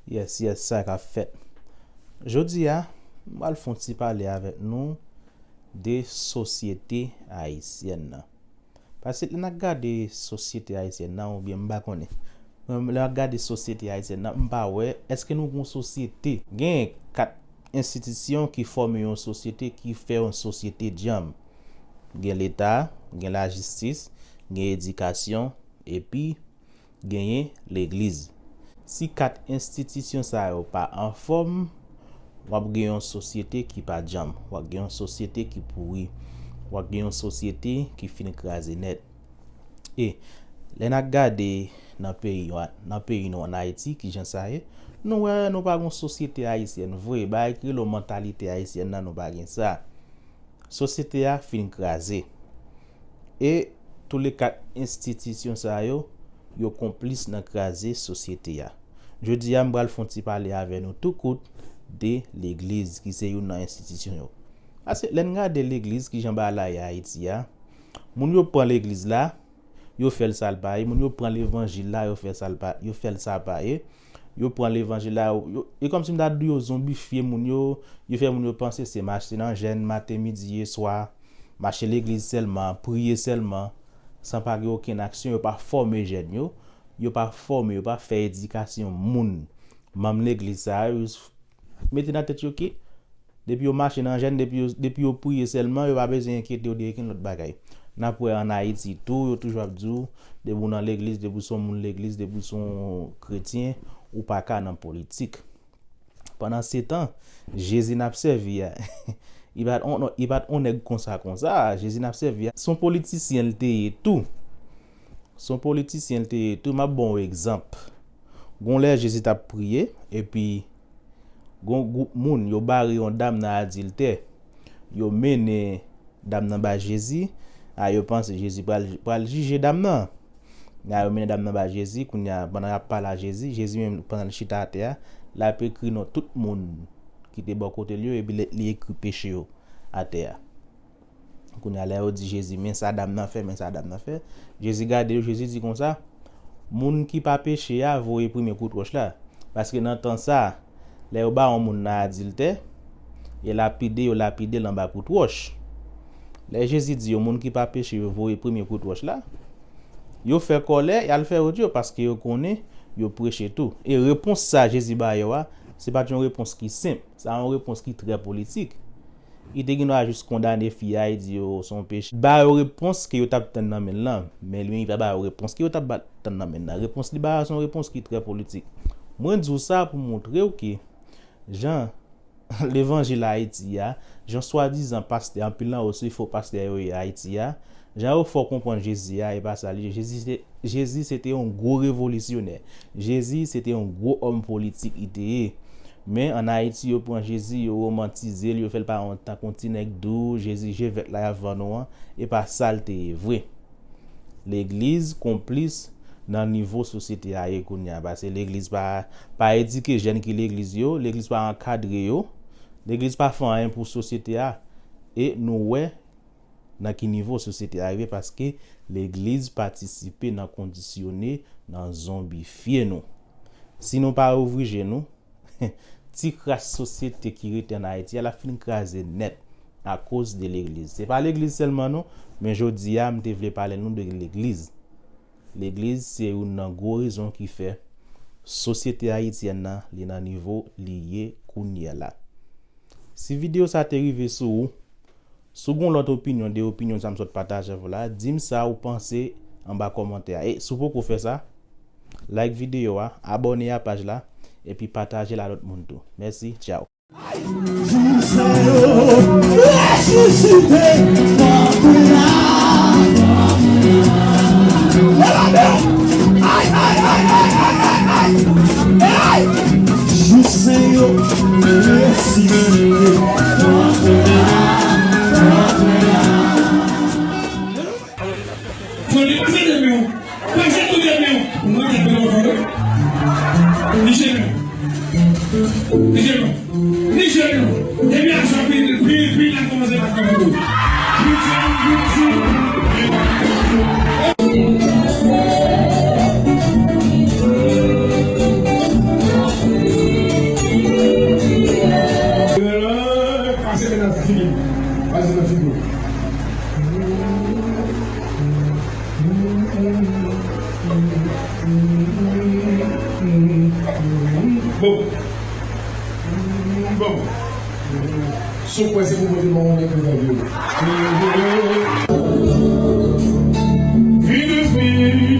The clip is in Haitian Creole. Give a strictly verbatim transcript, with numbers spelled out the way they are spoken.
Yes, yes, sa k ap fèt. Jodi a, m pral fè yon ti pale avèk nou de sosyete ayisyèn nan. Paske lè n ap gade sosyete ayisyèn nan, oubyen m pa konnen. Mwen, lè n ap gade sosyete ayisyèn nan, m pa wè, èske nou gen yon sosyete? Gen kat enstitisyon ki fòme yon sosyete, ki fè yon sosyete djanm. Gen Leta, gen lajistis, gen edikasyon, epi genyen legliz. Si kat enstitisyon sa yo pa anfòm, w ap gen yon sosyete ki pa djanm, w ap gen yon sosyete ki pouri, w ap gen yon sosyete ki fin kraze nèt. E lè n ap gade nan peyi, nan peyi nou, ann Ayiti, kijan sa ye, nou wè nou pa gen yon sosyete ayisyèn vre. Bagay ki rele mantalite ayisyèn nan, nou pa gen sa. Sosyete a fin kraze. E tou le kat enstitisyon sa yo, yo konplis nan kraze sosyete a. Jodi a, m pral fè yon ti pale avè nou tou kout de legliz ki se youn nan enstitisyon yo. Paske lè n gade legliz, kijan bagay la ye Ayiti a, moun yo pran legliz la, yo fè l sa l pa ye. Moun yo pran levanjil la, yo fè sa l pa, yo fè l sa pa ye. Yo pran levanjil la, yo, yo, e kòmsi m ta di yo zonbifye moun yo, yo fè moun yo panse se mache nan jèn maten, midi e swa, mache legliz sèlman, priye sèlman, san pa gen okenn aksyon, yo pa fòme jèn yo, yo pa fòme, yo pa fè edikasyon moun, manm legliz sa yo, mete nan tèt yo ke depi yo mache nan jèn, depi yo, depi yo priye sèlman, yo pa bezwen enkyete yo de okenn lòt bagay. N ap wè ann Ayiti tou, yo toujou ap di w, depi w nan legliz, depi w se yon moun legliz, depi w se yon kretyen, ou pa ka nan politik. Pandansetan, Jezi n ap sèvi a, li pa t on, li pa t on nèg konsa konsa, Jezi n ap sèvi a, se yon politisyen l te ye tou. Se yon politisyen l te ye tou. M ap ba w egzanp. Gon lè Jezi t ap priye, epi gon gwoup moun, yo bare yon dam nan adiltè. Yo mennen dam nan bay Jezi. A, yo panse Jezi pral, pral jije dam nan. A, yo mennen dam nan bay Jezi. Kounye a, pandan y ap pale a Jezi, Jezi menm, pandan l chita atè a, l ap ekri non tout moun ki te bò kote l yo, epi li, li ekri peche yo atè a. Kounye a, lè yo di Jezi, "Men sa dam nan fè, men sa dam nan fè," Jezi gade yo, Jezi di konsa, "Moun ki pa peche a, voye premye kout wòch la." Paske nan tan sa, lè yo ba yon moun nan adiltè, yo lapide, yo lapide l anba kout wòch. Lè Jezi di yo, "Moun ki pa peche, yo voye premye kout wòch la," yo fè kòlè, y al fè wout yo, paske yo konnen yo preche tou. E repons sa Jezi ba yo a, se pa t yon repons ki senp, sa yon repons ki trè politik. Li te gen dwa jis kondane fi a, li di yo se yon peche. Ba yo repons ke yo t ap tann nan men l lan. Men li menm, li pa ba yo repons ke yo t ap ba, tann nan men l lan. Repons li ba yo se yon repons ki trè politik. Mwen di w sa pou montre w ke jan levanjil Ayiti a, jan swadizan pastè, anpil nan yo se fo pastè yo ye Ayiti a, jan yo fè w konprann Jezi a, e pa sa li ye. Jezi se Jezi se te yon gwo revolisyonè. Jezi se te yon gwo òm politik li te ye. Men ann Ayiti, yo pran Jezi, yo womantize l, yo fè l pa yon, tankou yon ti nèg dou, Jezi je vèt la y ap vann ou an, e pa sa l te ye vre. Legliz konplis nan nivo sosyete a ye kounye a, paske legliz pa, pa edike jèn ki legliz yo, legliz pa ankadre yo, legliz pa fè anyen pou sosyete a, e nou wè nan ki nivo sosyete a rive paske legliz patisipe nan kondisyone, nan zonbifye nou. Si nou pa ouvri je nou, ti kras sosyete ki rete ann Ayiti a, l ap fin kraze nèt akoz de legliz. Se pa legliz sèlman non, men jodi a, m te vle pale nou de legliz. Legliz se youn nan gwo rezon ki fè sosyete ayisyèn nan, li nan nivo li ye kounye a la. Si videyo sa te rive sou ou, si w gen yon lòt opinyon de opinyon sa m sot pataje avè w la, di m sa ou panse anba kòmantè a. E si w poko fè sa, like videyo a, abòne a paj la, epi pataje l a lòt moun tou. Mèsi, tchaw. Jou Senyè resisite kanpe la. Leve men w. Ay, ay, ay, ay, ay, ay, ay. Ay! Jou Senyè resisite kanpe la, kanpe la. Tande, pase de men w. Pase tou de men w. Mwen te pran konn. Li jene. Li jene. Li jene. Depi a sa pi, pi, pi la kòmanse pa fè pou. Pi, pi, pi. Bon. Bon. Si w kwè se pou mwen te ban w yon nèg pou fè yo. Vin espri.